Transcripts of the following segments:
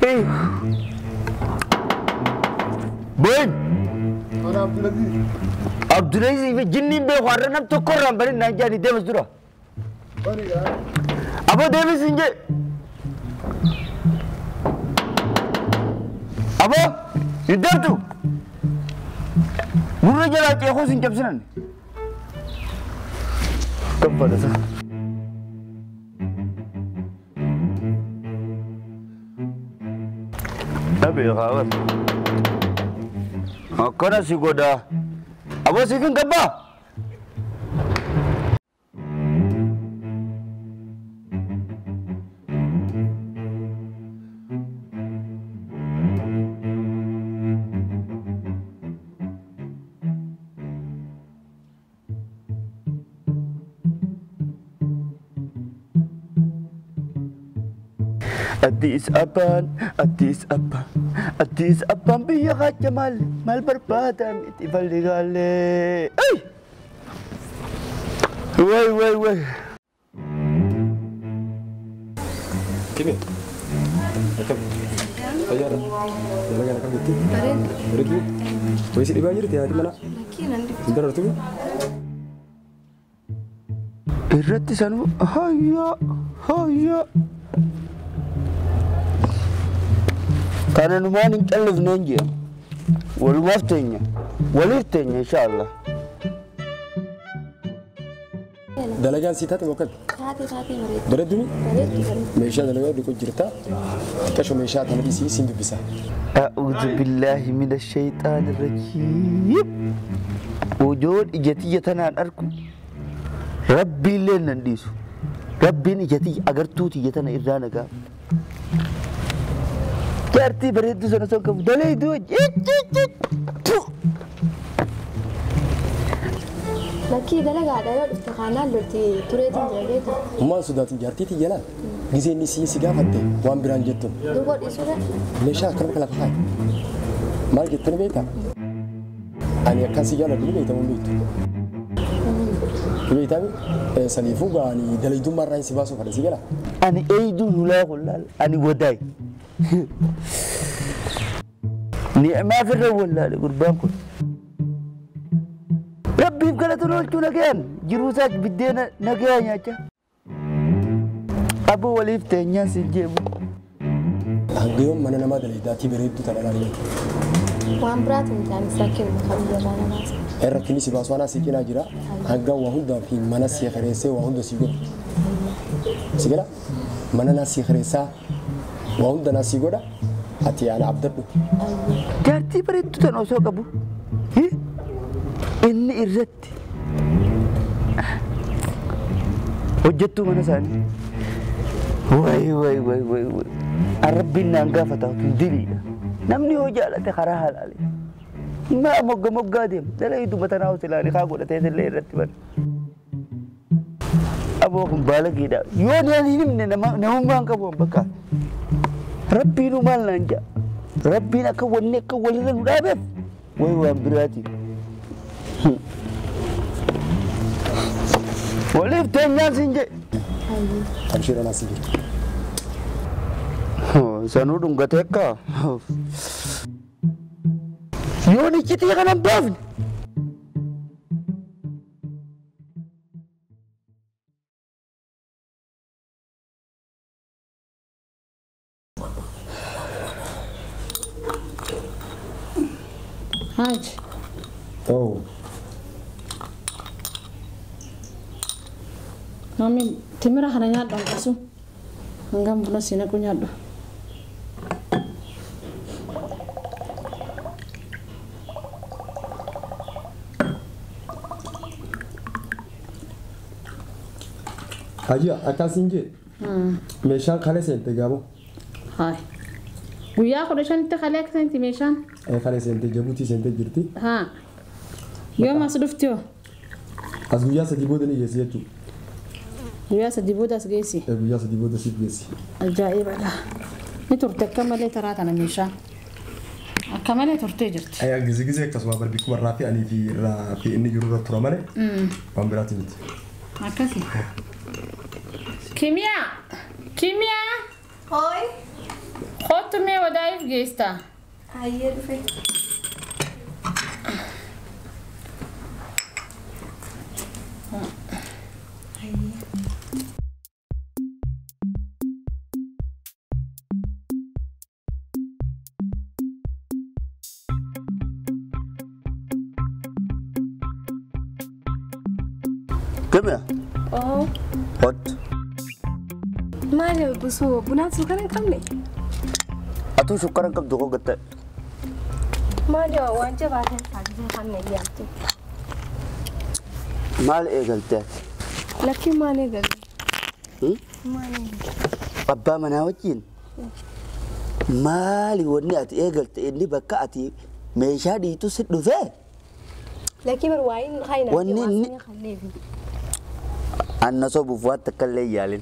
Beeku. Boyin. Ana Abdulaziz. Abdulaziz fi jinniin beeku har'a nam tokko irraan banin naan jedhani deemas dura. Aboo deemis hin jee. Aboo hin deemtu. Gurra jalaa ceekuus hin cabsinan. Kaffalasa. Dhabe haawar. Akkana si godha. Aboo siif hin gabbaa? Addis Abbaan, Addis Abbaan, Addis Abbaan biyya kacha maal maal barbaadan itti falligaalee. Ay! Way way way. Kimi? Akkam? Fayyaadha? Dalagaan akkam jirti? Bareedu. Wayii si dhibaa jirti haati manaa? Hin darartu? Irratti sanuu hayyaa hayyaa. Kana numaan hin callifneen jea. Walumaaf teenya. Waliif teenya inshaallah. Dalagaan sii taate moo akkami? Taate taate bareedu. Bareeddumi? Bareedu bareedu. Meeshaa dalagaa dhiqu jirta. Xiqqasho meeshaa tana dhiisii siin dubbisa. أعوذ بالله من الشيطان الرجيم. وجود إجتي تنان أركو. ربي لنا نديسو. ربي إجتي أجرتوتي جتنا إرانا قام. Jaartii bareedduu sana osoo qabu dalayduu Lakkii dalagaadha yoo dhufte kaanaan lolti tureetiin jira beekta. Hummaan sodaatin jaartii tiyya laal. Gisee inni si gaafatte waan biraan jettuun. Duuba dhiisuudha. Meeshaa akkanuma kana lafa kaa'i. Maal jettani beektaa? Ani akkan si jaaladhu ni beekta moo hin beektu? Ni beektaa mi? Saniifuu ani dalaydummaa irraa si baasuuf fedha si galaa? Ani eeyduun hulaa kullaal ani wadaay. Ni'maa firra wallaale gurbaan kun. Rabbiif galata oolchuu nagayaan jiruu isaa biddeena nagayaa nyaachaa. Aboo waliif teenyaan siin jeebu. Hanga yoom mana namaa dalaydaatii bareedduu tana ilaalii? Waan biraatu miti anis rakkinuma kan biyyarraa namaas. Rakkinni si baasu anaa si cinaa jira. Hanga waa hundaa fi mana si kireessee waa hunda si godhu. Si gala? Mana naa si kireessaa waa hunda naa si godha. Ati ana abdadhu. Jaartii bareedduu tana osoo qabu. Inni irratti hojjettuu mana isaanii. Wayi wayi wayi wayi wayi. Arabbiin naan gaafata tun diliidha. Namni yoo jaalate karaa halaale. Maa mogga moggaa deema. Dalaydu matanaa usilaanii kaa godhatee illee irratti bana. Aboo kun baalageedha. Yoo naan hin himne namummaan qabu bakka. Rabbiinuu maal naan jedha. Rabbiin akka wanni akka walirra nu dhaabeef wayi waan biraati. Waliif teenyaan siin jedhe. Abshiira naa si jira. Sanuu dhungatee akka. Yoon iccitii kana hin baafne. Haji. Oh. Mami, timira kana nyaadhu hanqasu. Hangam buna si naqu nyaadhu. Haji, akkas hin jee. Meeshaan kalee seente gaamo. Hayi. Guyyaa 15tti kalee akka seenti meeshaan? Kalee seente Jabuutii seente jirti. Haa. Yoom as dhufti hoo? As guyyaa 3 booda ni geessi jechuudha. Guyyaa 3 booda as geessi? Guyyaa 3 booda siif geessi. Ajaa'ibadha. Ni turte akka malee taraa tana meeshaan. Akka malee turtee jirti. Gizi gizi akkasuma barbi kuma irraa fi anii fi irraa fi inni jiru irra tura malee waan biraati miti. Akkasi. Kimiyaa! Kimiyaa! Hooyi! Kottu Kottu mee wadaa'iif geestaa? Hayyee dhufe. Come here. Oh. What? Maali busuu bunaan suukara hin qabne? Atuu suukara hin qabdu koo gatta. Maali waan jabaa ta'e taasisee kan na yaabtu. Maal eegalte ati? Lakkiin maal eegalte? Maal eegalte? Abbaa manaa wajjin maali wanni ati eegalte inni bakka ati meeshaa dhiitu si dhufee? Lakkii bar waa'in hayna Wanni inni anna sobuuf waan takka illee yaalin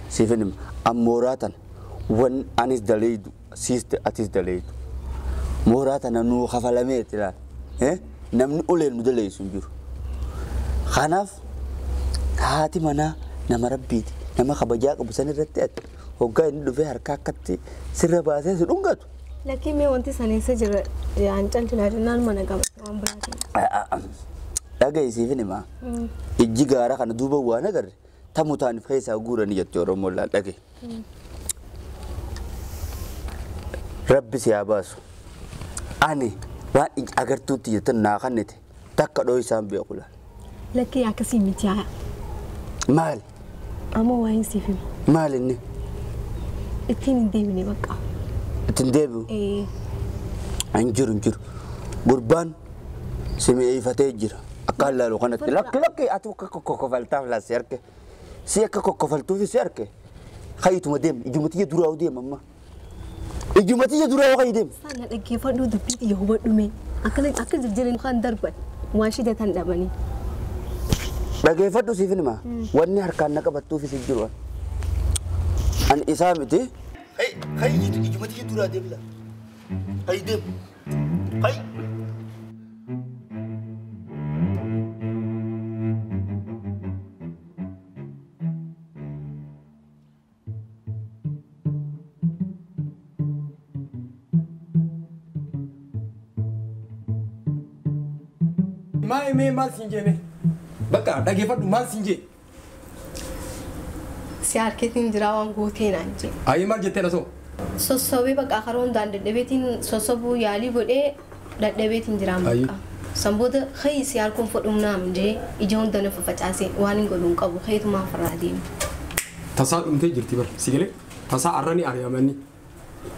siifin hima ammooraa tana wan anis daleeydu siiste atis daleeydu mooraa tana nuu kafalameeti laal namni uleen nu daleeysu hin jiru. Kanaaf haati manaa nama rabbiiti nama kabajaa qabu san irratti ati hoggaa inni dhufee harka akkatti sirra baasee si dhungatu. Lakkii mee wanti saneessa jira yaan calcilaa jennaan mana qaba waan biraatiin. Dhaga'i siifin himaa ijji gaara kana duuba waan agarre tamu taaniif keessaa guuranii jetti Oromoon laal dhaga'i. Rabbi si haa baasu. Ani waan ija agartuutti jettan naa kannite takka dhoo isaan beeku laal. Lakkii akkasii miti haa. Maali? Ammoo waa'in siif hima. Maali inni? Ittiin hin deebine bakka. Ittiin deebi'u? Ee. Hin jiru hin jiru. Gurbaan si mi'eeffatee jira. Akka laalu kanatti lakki lakki ati akka kokkofaltaaf laas si arge. Si akka kokkofaltuuf si arge. Kaayituma deem ijuma tiyya duraa deem amma. Ijuma tiyya duraa kayi deem. Sana dhaggeeffadhuu dubbii xiyya hubadhu mee. Akka jijjiiran kan darban waan shidatan dhabanii. Dhaggeeffadhu siif hima. Wanni harkaan na qabattuufis hin jiru. Ani isaa miti. Kayi ijuma tiyya duraa deem laa. Kayi deem. Kayi. Maal mee maal siin jee mee? Bakka dhaggeeffadhu maal siin jee? Si harkeetiin jira waan gootee naan jee. Ayi maal jettee lasoo? Sossobee bakka karaa hundaan dadhabeetiin sossobuu yaalii godhee dadhabeetiin jira bakka. San booda hayi si harkuun fudhumnaam jee ija hunda na facaasee waan hin godhu hin qabu hayetumaa farraa deema. Tasaa dhumtee jirti bar si galee tasaa arra ni ari'amanni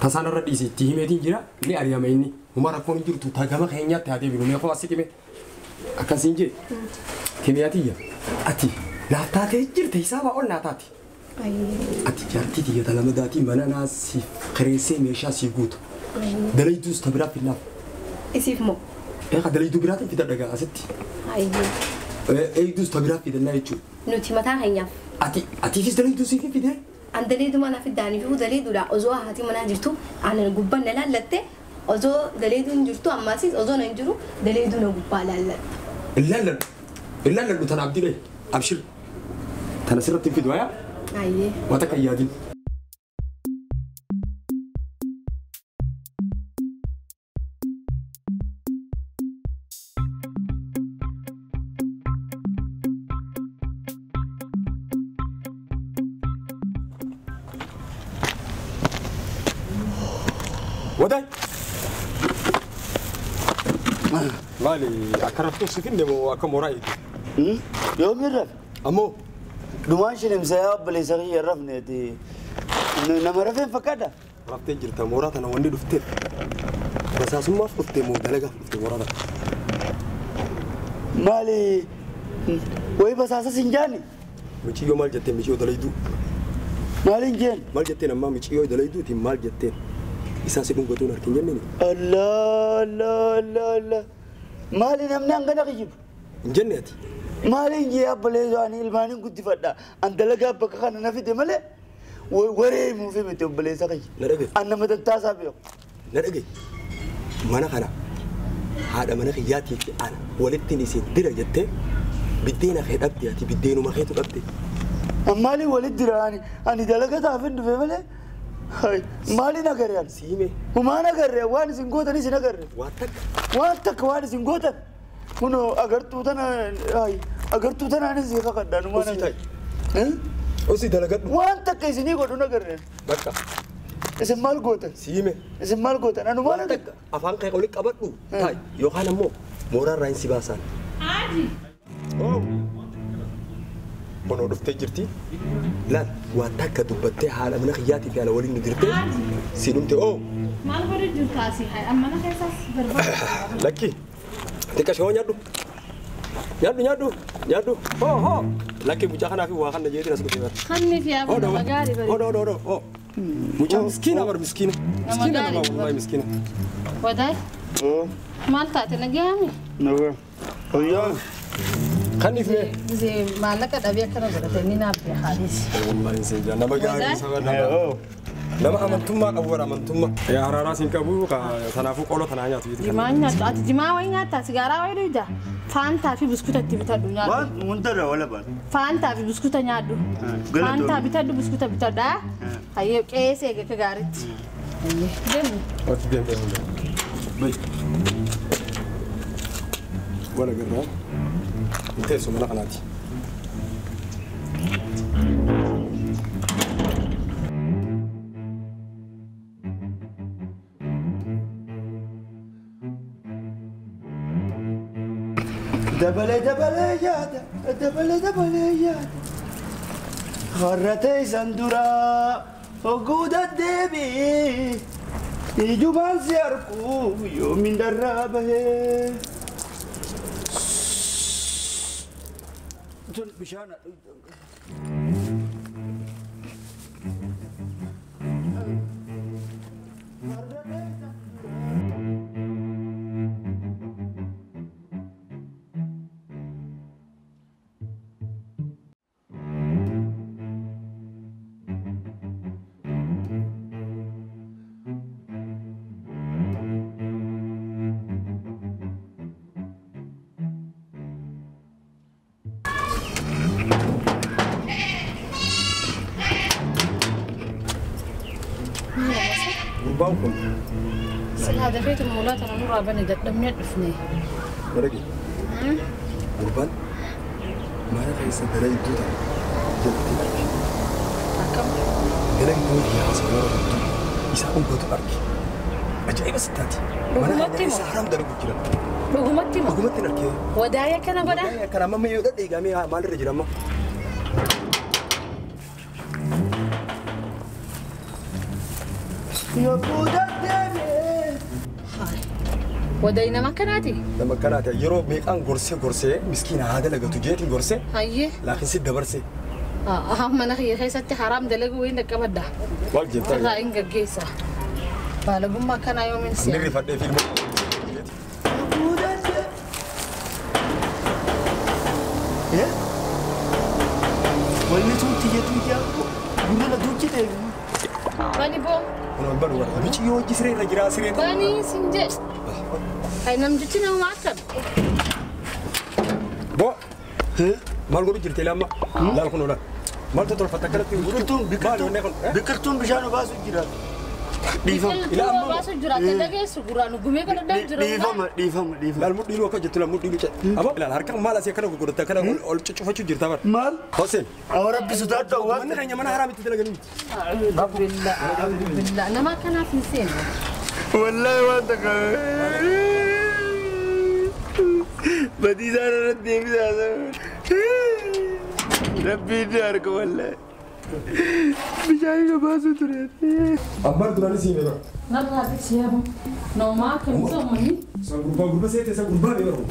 tasaan arra dhiisee itti himeetiin jira ni ari'ama inni huma rakkoon hin jirtu tagama keenyaatti haa deebinu mee kophaa si qime. Akkasiin jee kimiyaatiyya ati naaf taatee jirte hisaabaa ol naa taate. Ati jaartii tiyya lama daatii mana naa siif kireessee meeshaa sii guutu. Dalayduus ta biraa finnaaf. Isiif moo? Eeqa dalayduu biraatiin fida dhagaa asitti. Eegduus ta biraa fidannaa jechuudha. Nuti mataa keenyaaf. Ati atiifis dalayduu siif hin fidee? An dalayduu mana fiddaanii fi dalayduudha osoo haati manaa jirtu aannan gubbaan na laallatte osoo dalayduun jirtu ammasis osoo nan jiru dalayduu na gubbaa laallatta. Ilaalladhu ilaalladhu tana abdii dhayi abshir tana sirratti hin fidu ayaa? Ayyee. Waan takka hin yaadin. Waday. Maali akka raftuu si finne moo akka mooraa eegdu? Yoomiin rafe? Ammoo Dhumaan shilimsa yaa obboleessa kiyya rafneeti. Nama rafeen fakkaata? Raftee jirta mooraa tana wanni dhufteef. Basaasummaaf dhufte moo dalagaaf dhufte mooraa tana? Maali wayi basaasa sin jaani? Miciyyoo maal jetteen miciyyoo dalayduu? Maaliin jeen? Maal jetteen ammaa miciyyoo dalayduutiin maal jetteen? Isaa si dhungatuun harkin jenneen? Allah Allah Allah Allah. Maali namni hangana kijibu? Hin jenne ati? Maaliin jee obboleessa ani ilmaaniin guddifadha. An dalagaa bakka kana na fide malee waree himuufi miti obboleessa kiyya. Na dhagaye. An nama tattaasaa beeku. Na dhagaye. Mana kana haadha mana kiyyaatii fi ana walittiin isin dira jettee biddeena kee dhabde ati biddeenuma keetu dhabde. Maaliin walitti dira ani dalagaa taafin dhufe malee Maali nagarreen? Siime. Humaa nagarree waan isin gootan isin agarre. Waan takka. Waan takka waan isin gootan. Kunoo agartuu tana agartuu tanaanis kakadhaan waan Osii taa'i. Osii dalagadhu. Waan takka isinii godhu nagarreen. Bakka. Isin maal gootan? Siime. Isin maal gootan? Anu maal Waan takka afaan kee oli qabadhu taa'i yookaan ammoo mooraa irraa hin si baasaan. Haji. Kunoo dhuftee jirti. Laal waan takka dubbattee haala mana kiyyaatii fi haala waliin nu dirtee si dhumte oo. Maal godhu jirta asii? Mana keessaas barbaadu. Lakki xiqqa shoo nyaadhu. Nyaadhu nyaadhu nyaadhu hoo hoo lakki mucaa kanaaf waa kana jeetiin as dhufee bara. Kanni fi aboo nama gaarii bari. Hodho hodho hodho hoo. Mucaa miskiina bar miskiina. Miskiina nama wallahi miskiina. Wadaay. Maal taate nagaami? Nagaa. Fayyaa. Kanniif mee? Gisee maallaqa dhabee akkana godhate inni naaf beekaadhis. Wallahi seenjaa nama gaarii saba nama. Nama amantummaa qabu bara amantummaa. Yaa haraaraa siin qabu kanaafuu qola tanaa nyaatu jechuudha. Jimaa nyaatu ati jimaa wayii nyaata sigaaraa wayii dhugda. Faantaa fi buskuta itti bitadhu nyaadhu. Waan hundarra wala baan. Faantaa fi buskuta nyaadhu. Faantaa bitadhu buskuta bitadhu. Hayyee qe'ee eega akka gaariitti. Deemu. Ati deemu deemu. Bayi. Wala garraa. Teessuma mana kanaati. Dabalee dabalee yaada dabalee dabalee yaada harratee isaan duraa oguu deddeebii ijumaan si arku yoomiin darraa bahee. Tun bishaan Gurbaan kun. Silaa dafeetu moolaa tana nurraa bane dadhabnee dhufne. Barage. Gurbaan mana keessa dalayduu ta'a jalatti arge. Akkam? Dalayduu dhiyaasa yeroo hedduu isaa dhugatu arge. Ajaa'iba sittaati. Mana keessa haram dalagu jira. Dhugumatti moo? Dhugumatti arge. Wadaaya kana godha? Wadaaya kana amma yoo dhadheegamee maalirra jira amma? Wadaay nama akkanaati? Nama akkanaati. Yeroo meeqaan gorsee gorsee miskiina haa dalagatu jeetiin gorsee. Hayyee. Laakiin si dabarsee. Mana kiyya keessatti haraam dalagu wayiin dhaqqabadda. Maal jettaa? Irraa hin gaggeessa. Baalagummaa akkanaa yoomiin si'a. Inni rifadhee fiilma. Wanni sun tiyyatu ijaa gurra na duuchi ta'e. Bani boo. Kun banu bara. Michi yoo hojii siree irra jira siree. Bani sin jedhe. Hay namtichi nama akkam. Bo. Maal godhu jirti lamma? Laal kun ola. Maaltu tolfatta akkanatti biqiltuun bishaan obaasu jira. Dhiifama. Biqiltuu obaasu jira. Dhageessu gurraan gumee kana dhaan jira. Dhiifama dhiifama dhiifama. Laal mudhiin akka jettu laal mudhiin ce. Aba laal harka maal asii akkana gurguratta akkana ol cuccufachuu jirta bara. Maal? Hoseen. Awwa rabbi sodaadhu waan. Manni keenya mana haraam itti dalaganii miti. Billah nama akkanaaf hin seenu. Wallahi waan takka. Badii isaan irratti deebisaa. Rabbi inni harka wallahi. Bishaan obaasu ture. Abbaan duraanis hime bara. Narraa siyaama. Noomaa akkamitti uummanni? San gurbaa gurbaa seete san gurbaa bee bara.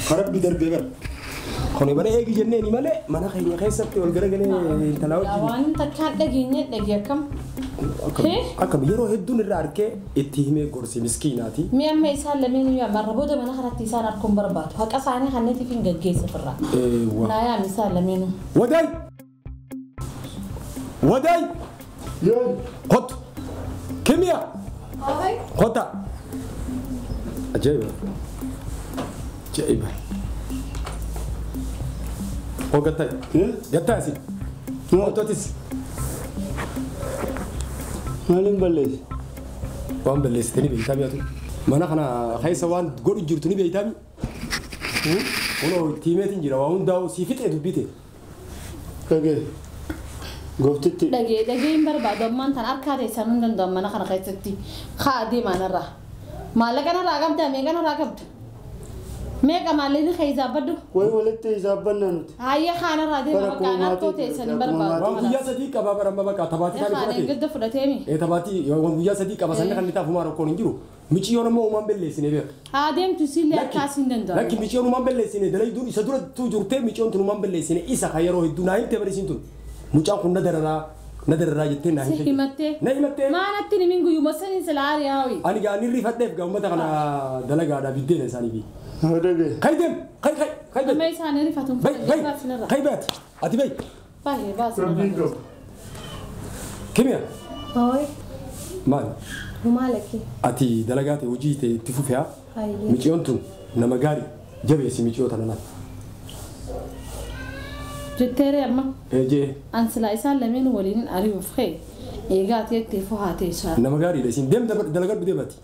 Karabbi darbee bara. Kuni mana eegi jenneeni malee mana keenya keessatti ol garagalee intalaa wajjin. Waan takkaan dhageenye dhagee akkam? Akkam yeroo hedduun irraa arkee itti himee gorsi miskiinaati. Mi'a amma isaan lameen marra booda mana kanatti isaan harkuun barbaadu. Haqa isaanii kanneetiif hin gaggeessa firraa. Naa yaam isaan lameenuu. Wadaay! Wadaay! Kot! Kimiya! Kota! Ajaa'iba! Ajaa'iba! Koo gattaa? Gattaa asi? Kottotis? Maaliin balleesse? Waan balleessite ni beektaa mi'atu. Mana kana keessa waan godhu jirtu ni beektaa mi? Kunoo tiimeetiin jira waa hundaa'u sii fixee dubbite. Dhagee. Gooftitti. Dhagee dhagee hin barbaadu ammaan tan harkaa teessan hin danda'u mana kana keessatti haa deemaan irraa. Maallaqa narraa qabda meeqa narraa qabda? Meeqa maallaqni kee hisaabbadhu? Wayi walitti hisaabbannaa nuti. Hayyee kaanarraa deema bakka harkoo teessan hin barbaadu. Waan guyyaa sadii qabaa bara amma bakka tabaatii kan fudhate. Gadda fudhateemi. Tabaatii waan guyyaa sadii qaba sanni kan taaf humaa rakkoon hin jiru. Miciyyoon ammoo uumaan balleessine beeka. Haa deemtu siillee akkaas hin danda'amu. Lakki miciyyoon uumaan balleessine dalayduun isa dura tu jirtee miciyyoon tun uumaan balleessine isa kan yeroo hedduu naa himte barisiin tun. Mucaan kun na dararaa jettee naa himte. Himattee. Na himattee. Maanatti ni min guyyuma saniin sila aariyaa ho'i. Ani gaa ni rifadheef gaa uummata kana dalagaadhaa biddeena isaanii fi. Dhagee. Kai deem kai kai kai Amma isaanii rifatuun Bay bay kai baati ati bay. Baay'ee baasinarra. Kimiya. Hooyi. Maal? Maal akki? Ati dalagaa ta'e hojii ta'e itti fufee miciyyoon tun nama gaarii jabeessi miciyyoo tana laata. Jetteeree amma. Eejee. An silaa isaan lameen waliin ari'uuf ka'e eegaa ati itti fuhaa teessaa. Nama gaariidha isin deem dalagaa deemati.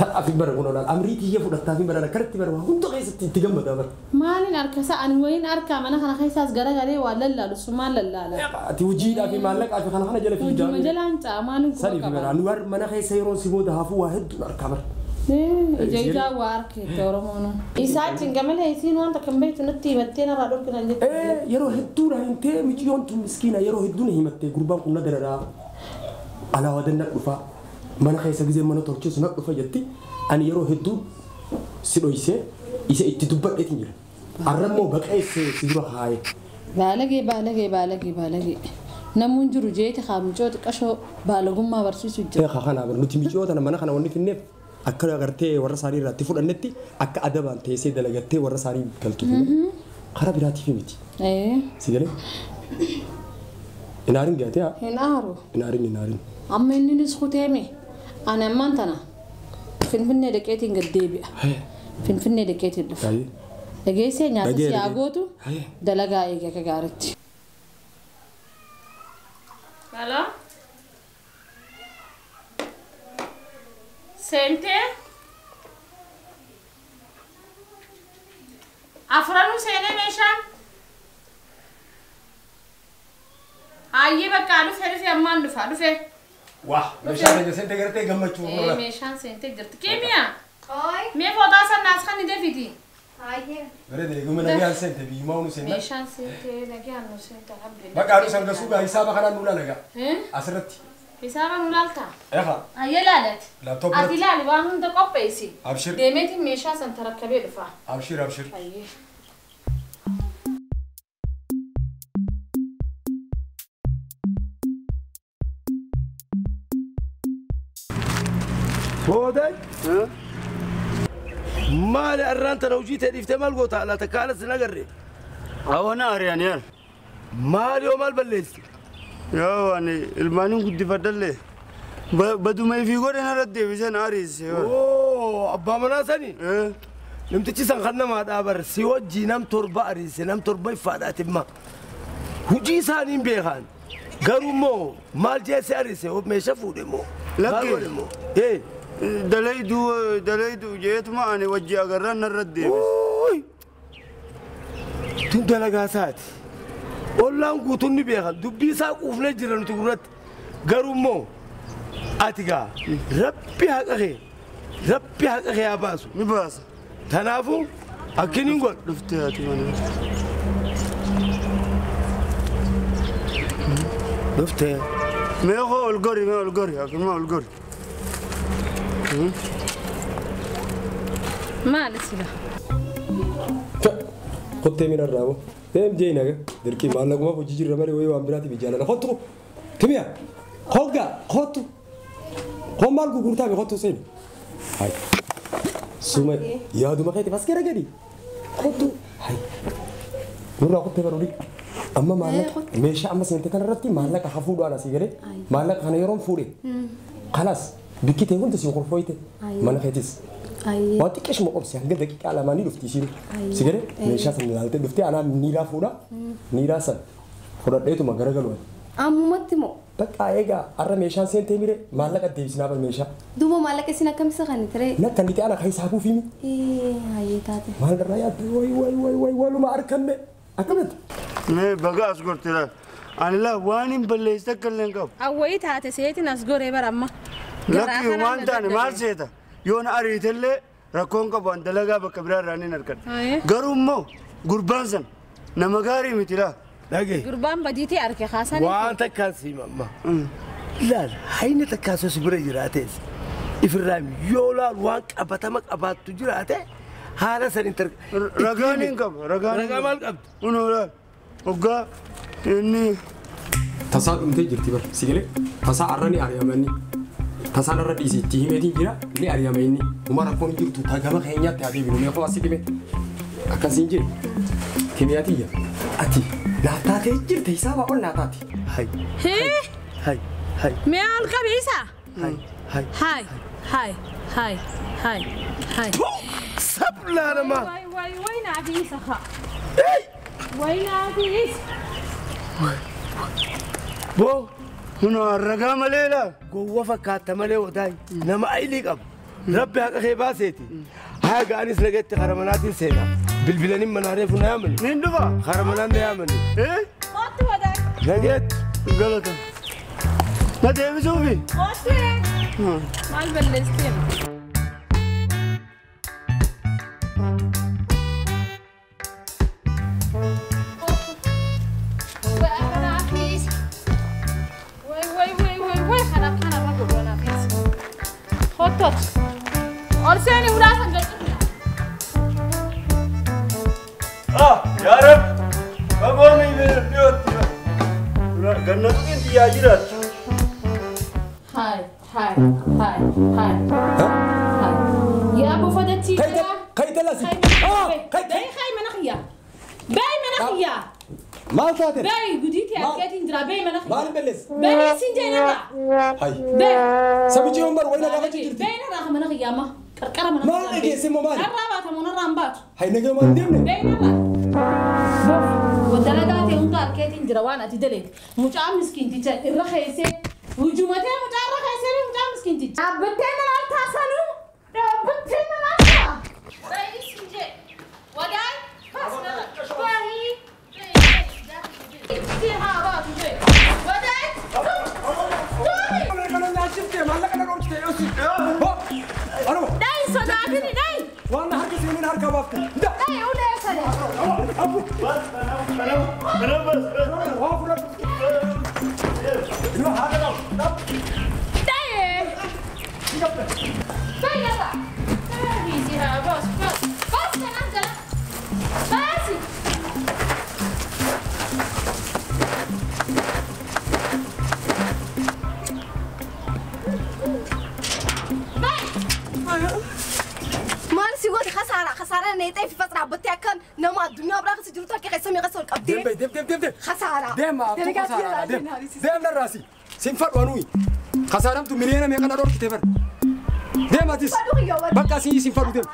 Ta'a fi bara kun olaal amrii kiyya fudhattaa fi bara akkanatti bara waa hunda keessatti itti gammadaa bara. Maaliin harka isaa ani wayiin harkaa mana kana keessaas garagalee waa lallaalu sumaan lallaala. Ati hojiidhaa fi maallaqaa fi kana kana jala fiigaa. Hojuma jalaan caamaan Sanii fi bara ani war mana keessa yeroo si booda hafuu waa hedduun harkaa bara. Ija ijaa waa harkeette Oromoon. Isaa cingamalee isiin waan takka hin beektu natti himattee narraa dhorkinan jette. Yeroo hedduu na himtee miciyyoon tun miskiina yeroo hedduu na himattee gurbaan kun na dararaa alaa wadan na dhufaa mana keessa gizee mana tolcheessu na dhufa jetti ani yeroo hedduu si dhoysee isa itti dubbadheetiin jira. Arrammoo baqeessee si dura haayee. Baalagee baalagee baalagee baalagee. Namuun jiru jeeti haamicoo xiqqashoo baalagummaa barsiisu jira. Kana bar nuti miciyoo tana mana kana wanni finneef akka agartee warra isaanii irratti fudhannetti akka adabaan teessee dalagattee warra isaanii galtu. Karaa biraatiif miti. Si galee? Inaarin gaatee haa? Hin aaru. Inaarin inaarin. Amma inninis kuteeme ani ammaan tana Finfinnee dhaqeetiin gad deebi'a. Finfinnee dhaqeetiin dhufa. Dhageessee nyaata si haa gootu dalagaa eege akka gaariitti. Hello? Seentee? Afranuu seenee meeshaan? Hayyee bakka dhufe dhufe ammaan dhufa dhufe. Wah, meeshaan keenya seentee gartee gammachuu. Meeshaan seentee jirti. Keemiyaa? Mee footaa sannaas kan ni deefiti. Hayyee. Bareeda eeguma nagaan seente biyyumaa nu seenna. Meeshaan seentee nagaan nu seente alhamdulillah. Bakka nu sangasuu gaa hisaaba kanaan nu laalagaa. Asirratti. Hisaaba nu laaltaa? Eegaa. Hayyee laalati. Laaptoop Ati ilaali waan hunda qopheessi. Abshir. Deemeetiin meeshaa san tarakkabee dhufa. Abshir abshir. Hayyee. Hooday? Maali arraan tana hojii ta'e dhiiftee maal goota laata kaanas hin agarre? Awana ari'an yaal. Maali yoo maal balleessi? Yoo ani ilmaaniin guddifadhallee baduma ifii godhe narratti deebisee na ariise. Oo abbaa manaa sani? Namtichi san kan namaa dhaabar si wajjii nam torba ariise nam torba iffaadhaati imma. Hojii isaanii hin beekan. Garuu immoo maal jeesee ariise meeshaa fuudhe immoo. Lakki. Dalayduu dalayduu jeetuma ani wajji agarraan narratti deebise. Tun dalagaa isaati. Ollaan guutuun ni beekan dubbii isaa quufnee jira nuti gurratti. Garuu immoo ati gaa rabbi haqa kee rabbi haqa kee haa baasu. Ni baasa. Kanaafuu akkiniin godhu. Dhuftee ati mana. Dhuftee. Mee koo ol gori mee ol gori akkuma ol gori. Maali sila? Kottee miidhaan raawwa. Deem jee naga dirqii maallaquma hojii jirra malee wayii waan biraatiif jaalala. Kottu kimiya hoggaa kottu Kon maal gurgurtaa fi kottu seeni. Hai. Suma yaaduma keetiif as gara gadi. Kottu. Hai. Nurraa kottee baruudhi. Amma maallaqa meeshaa amma seente kanarratti maallaqa hafuudhaan asii galee maallaqa kana yeroon fuudhe. Kalas bikkitee hundi si kolfooyte mana keetis. Waan xiqqeeshuma obsi hanga daqiiqaa lamaanii dhufti isiin. Si galee meeshaa sana ilaaltee dhuftee anaa niiraa fuudha. Niiraa sana fudhadheetuma garagalu. Ammumatti moo? Bakka egaa har'a meeshaan seentee mire maallaqa deebisnaa bar meeshaa. Duuba maallaqa isin akkam isa kan ture? Na kan itti ana kan isaa buufimi. Hayyee taate. Maal irraa yaadde wayi wayi wayi wayi waluma arganne akkamitti? Mee baga as gorte laal. Ani laa waan hin balleessite akka illee hin qabu. Awwayii taate seetiin as goree bara amma. Lakki waan taane maal seeta? Yoon ariitellee rakkoon qabu an dalagaa bakka biraa irraa ni argadha. Garuu immoo gurbaan san nama gaarii miti laa. Dhagee. Gurbaan badiitii arge kaasanii. Waan takkaan siima amma. Laal hayni takkaan si bira jiraates. Ifirraa yoo laal waan qabatama qabaattu jiraate haala san intar. Ragaan hin qabu. Ragaa maal qabdu? Kunoo laal. Hoggaa inni. Tasaa dhumtee jirti bar si galee tasaa arra ni ari'amanni. Tasaan irra dhiisi itti himeetiin jira ni ari'ama inni. Uma rakkoon jirtu tagama keenyaatti haa deebinu mee qofa si dhime. Akkasiin jire. Kimiyaatiyya ati. Naataatee jirte hisaaba ol naataati. Hay. Hee. Hay. Hay. Mee ol qabiisa. Hay. Hay. Hay. Hay. Hay. Hay. Hay. Sablaa namaa. Way way way naafiisa haa. Way naafiisa. Boo. Kunoo ragaa malee laa. Gowwa fakkaata malee wadaay nama ayilii qabu. Rabbi haqa kee baaseeti. Haa ga'anis nagatti haramanaatiin seenaa. Bilbilanii manaaree funa yaamani. Niin dhufa. Haramanaan na yaamani. Kootu wadaay. Nageetti. Galata. Na deebisuufi. Kootu. Maal balleessitee? Kootu. Ol seeni ulaasan gadhiifna. Ah, yaa Rabbi. Bagoonni dhiyootti. Gannatu qinxiyyaa jiraatti. Hai, hai, hai, hai. Hai. Yaa buufatachi jira. Kayi lasi. Ah, kayi. Bayi kayi mana xiyya. Bayi mana xiyya. Maal taate? Bayi gudiitii argeetiin jira bayi mana xiyya. Maal balleessi? Bayi siin jeenarra. Hai. Bayi. Sabichi yoon bar wayina gaafachuu jirti. Bayi narraa mana xiyya amma. Qarqara mana. Maal dhageesse immoo maali? Narraa baatamu narraa hin baatu. Hai nagee maal deemne? Bayi narraa. Dalagaa ta'e hunda argeetiin jira waan ati daleete. Mucaa miskiinticha irra keessee hujumatee mucaa irra keessee mucaa miskiinticha. Dhaabbattee mana taasanuu. Dhaabbattee mana taa. Bayi siin jee. Wadaay. Bas narra. Bayi. Bayi. Haa baatu jee. Wadaay. Dhayi sodaatini dhayi. Waan harka seenuun harka baafte. Dhayi ulee sana. Dhayi. Bayi narra. Bayi haa baas baas. Baas kanaan jala. Baasi. Maal si gooti khasaara khasaara neetee fi fasra abbattee akkan nama addunyaa biraa keessa jiru takkee keessa meeqa sol qabdee. Deem deem deem deem. Khasaara. Deem abtuu khasaara deem. Deem narraasi. Siin fadhu anuyi. Khasaaramtu miliyoona meeqa na dhorkite bar. Deem atis. Bakka siin fadhu deem.